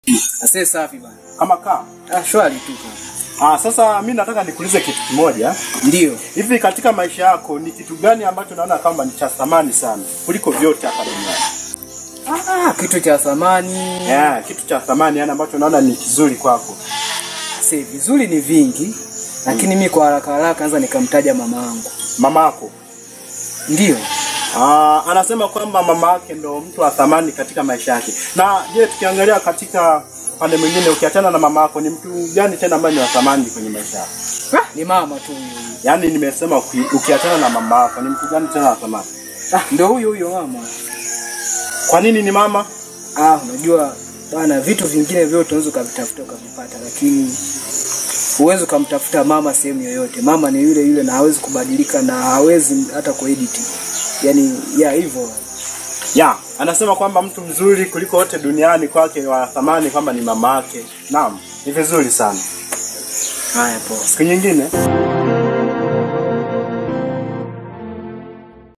Asante safi bana. Kama kaa. Ah, shwari tu kaka. Ah, sasa mimi nataka nikuulize kitu kimoja. Ndio. Hivi katika maisha yako ni kitu gani ambacho unaona kama ni cha thamani sana kuliko vyote hapa duniani? Ah, kitu cha thamani. Yeah, kitu cha thamani yani ambacho unaona ni kizuri kwako. Sasa vizuri ni vingi, lakini mimi kwa haraka haraka kwanza nikamtaja mama yangu. Mama yako? Ndio. Ah, anasema kwamba mama yake ndo mtu wa thamani katika maisha yake. Na je, tukiangalia katika pande mwingine ukiachana na mama yako ni mtu gani tena ambaye ni wa thamani kwenye maisha yako? Ah, ni mama tu huyu. Yaani nimesema ukiachana na mama yako ni mtu gani tena wa thamani? Ah, ndio huyo huyo mama. Kwa nini ni mama? Ah, unajua bana vitu vingine vyote unaweza ukavitafuta ukavipata, lakini huwezi kumtafuta mama sehemu yoyote. Mama ni yule yule na hawezi kubadilika na hawezi hata kuedit. Yaani ya hivyo. Ya, anasema kwamba mtu mzuri kuliko wote duniani kwake wa thamani kwamba ni mama yake. Naam, ni vizuri sana. Haya poa. Siku nyingine.